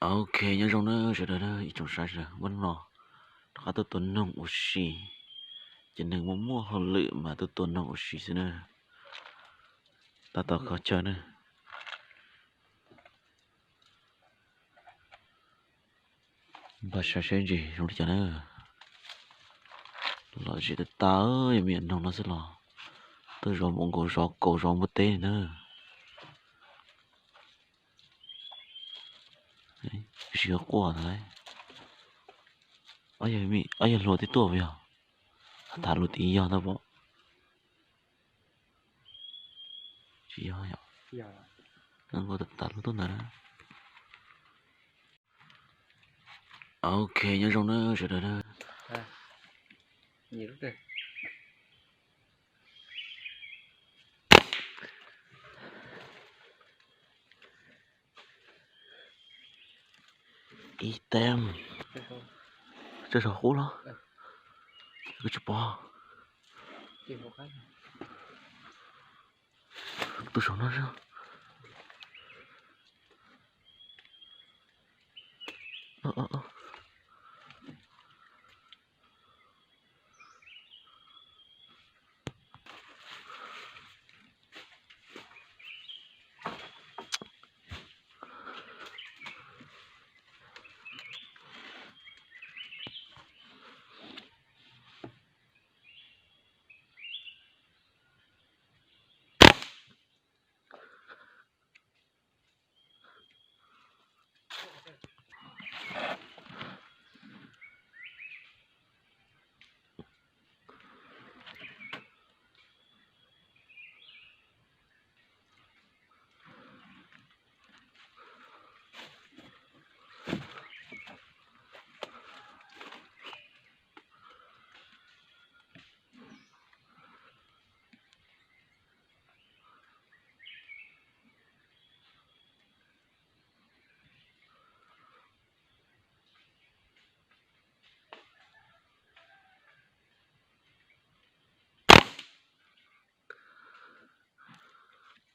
Ok, nyob zoo na sawv daws na, ib tsoom saib sawv daws, hnub no rov qab tuaj tua noog ua si, ces neeg muaj muaj hauj lwm mas tuaj tua noog ua si xwb na. Tab tom kho chaw na. Npaj saib seb ntsis zoo li cas na. Lom zem tas tas, yog me nyuam noog no xwb los tuaj zov npaum nkaus zov kaus zov npua teb na. Tsis yog quaj ntag. Ob yawg hluas twb tuaj puas yog? Tham lus tim yog ntag pom. Tsis yog, nkaus tas tas lub tuaj ntawd na. Ok, nyob zoo na sawv daws na. Ib teb, tseem saum qub los kuv tsis pom. Tus saum no.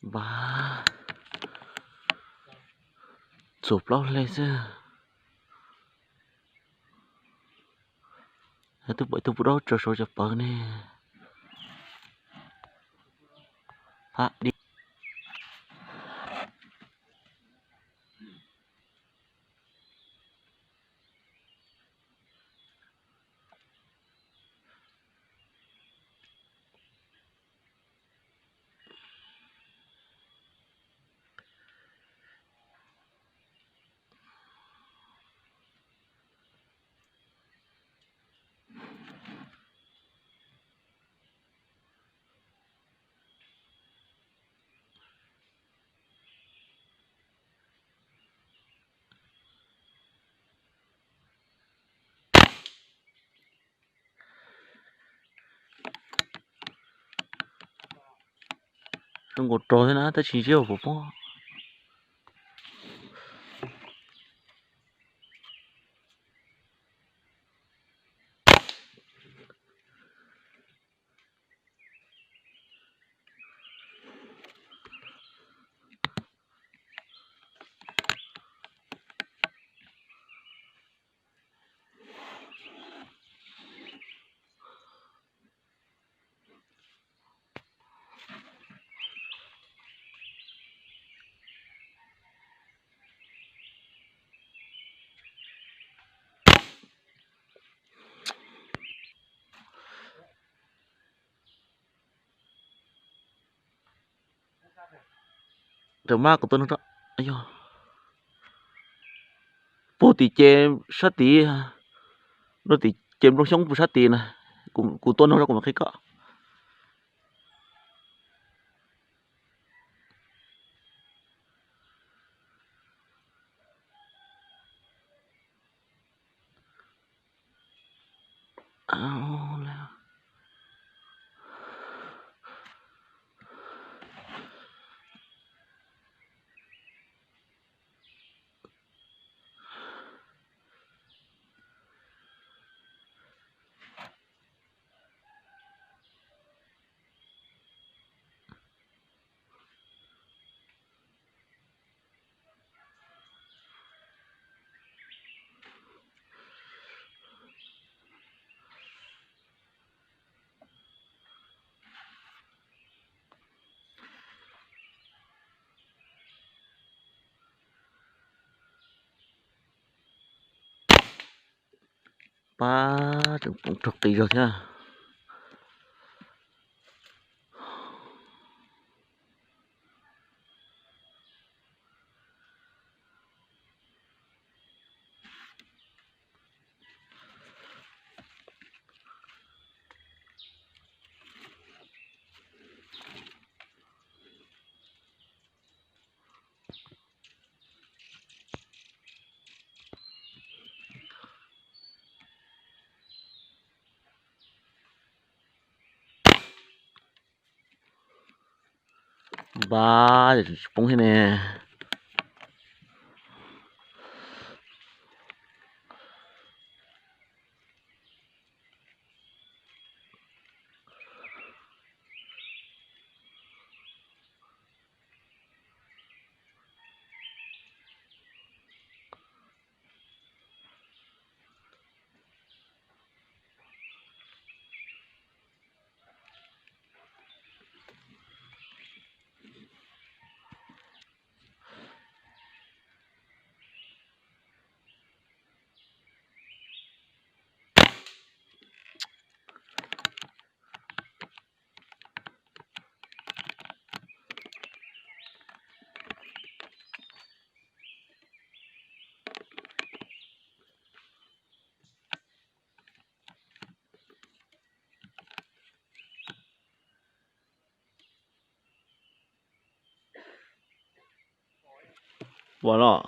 Npaj txuas plaub hle xwb. Twb pom tus puv daub tsaws saud cov pawv ne. Phab di. Zoo nkaus rog thiab na, tab sis ntsib hauv paus pob. Rawm mab kuv tua no, yog puag tim ces sab tid, no tim ces nplooj xyoob puag sab tid na. Kuv tua no rau kuv mam qhia koj. Pab tseem poob raug qis zog thiab. Npab, tsis poob thiab ne. Ua los,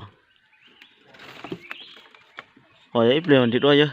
ua ib pliag nrhiav dua yog.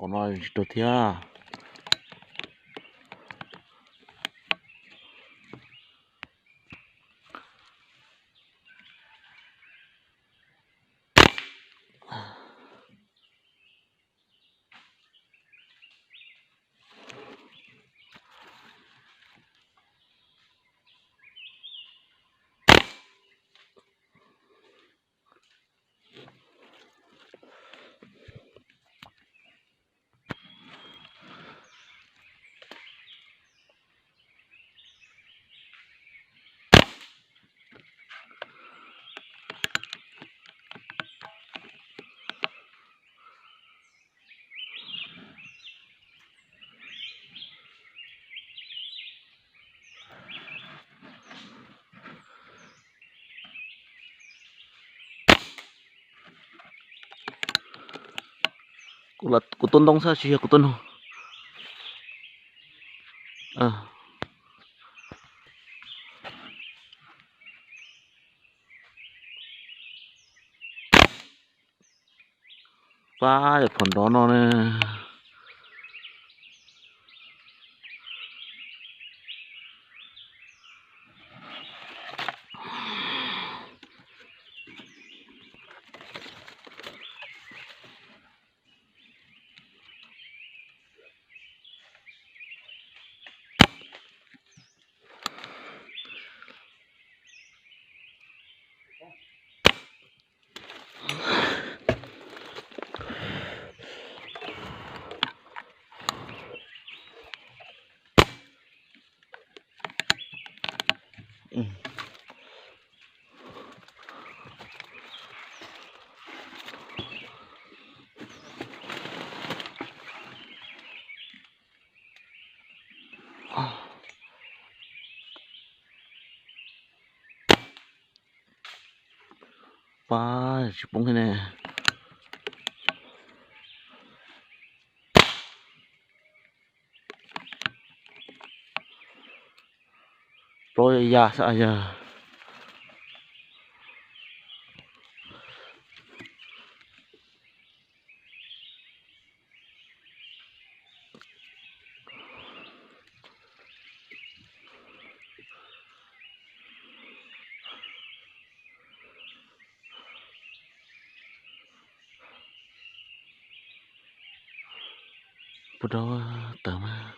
Tom no tsis raug thiab. Kuv tua ntoo xwb tsis yog kuv tua noog. Pab, yog phom nrov no ne. Pab, tsis poob thiab ne. Plaub ya xwb yog. Puag rau tawm mas.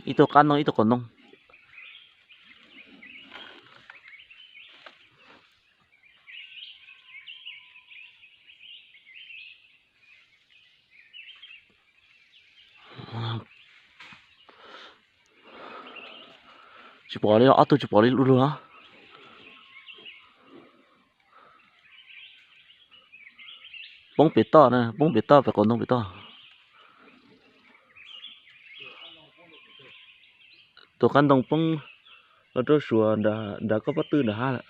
Ib tug qab ntoo ib tug qaum ntoo. Tsis pom li, ob tug tsis pom li lub lug. Poob pem toj na, poob pem toj pem qaum ntoo pem toj. Tus qab ntoo poob los rau suav nram koj pob tw nram hav lawm.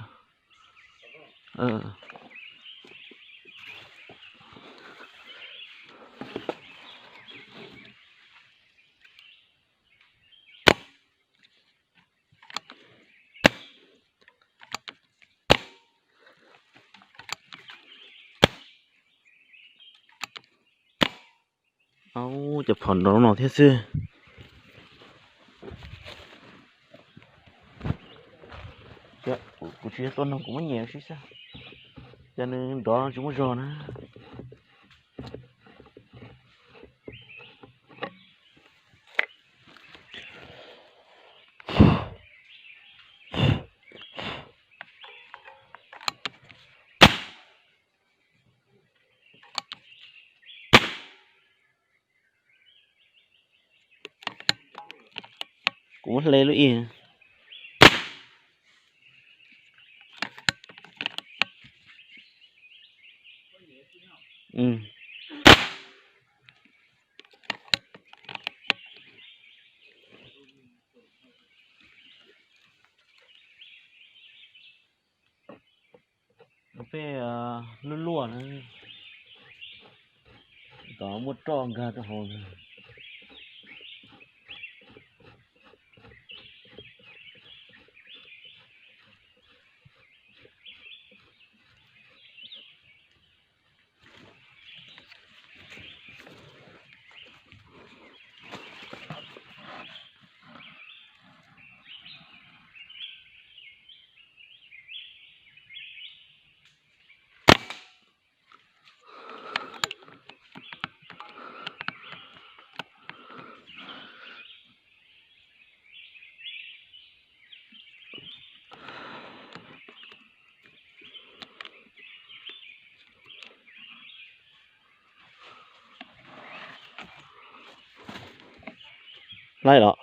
Au, cov phom nrov no thiab xwb. Kuv tsis yog tuaj nug, kuv muab nyias sib xwb. Cov nws nrov tsis muaj zog na. Kuv muab hle lub ib. Peb luaj luaj na, tod muaj roj nkag rau hauv na. Laij los.